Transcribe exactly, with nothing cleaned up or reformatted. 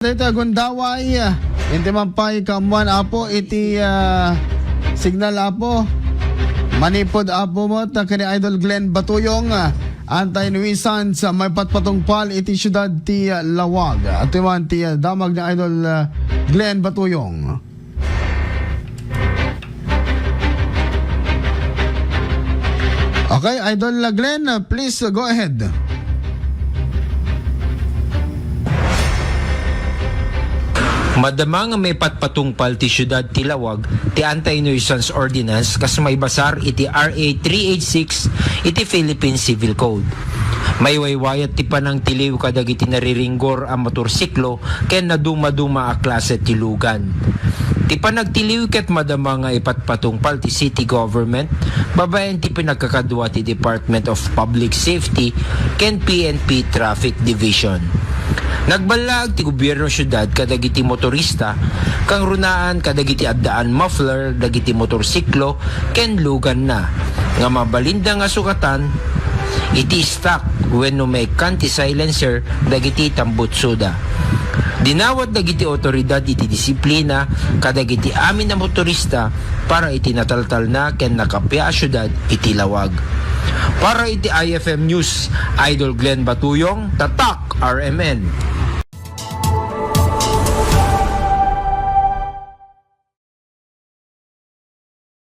Daytoy a gundaway, inti man pay kaammuan, Apo, iti, ah, signal, Apo. Manipud, Apo, met ken ni Idol Glenn Batuyong, ah, anti-nuisance, ah, maipatpatungpal iti siudad ti, ah, Laoag. Atoy man ti, ah, damag ni Idol, ah, Glenn Batuyong. Okay, Idol Glenn, uh, please, uh, go ahead. Madama nga maipatpatungpal ti siudad ti Laoag ti Anti-Nuisance Ordinance kas maibasar iti R A three eight six iti Philippine Civil Code. Maiwaywayat ti panangtiliw kadagiti nariringgor a motorsiklo ken nadumaduma a klase ti lugan. Ti panagtiliw ket madama nga ipatpatungpal ti city government babaen ti pinagkakadua ti Department of Public Safety ken P N P Traffic Division. Nagballaag ti gobierno siudad kadagiti motorista kangrunaan kadagiti addaan muffler dagiti motorsiklo ken luganna nga mabalinda nga sukatan iti stock wenno maikkan ti silencer dagiti tambutsoda. Dinawat dagiti awtoridad iti disiplina kadagiti amin a motorista para iti nataltalna ken nakappia a siudad iti Laoag. Para iti I F M News, Idol Glenn Batuyong, Tatak R M N.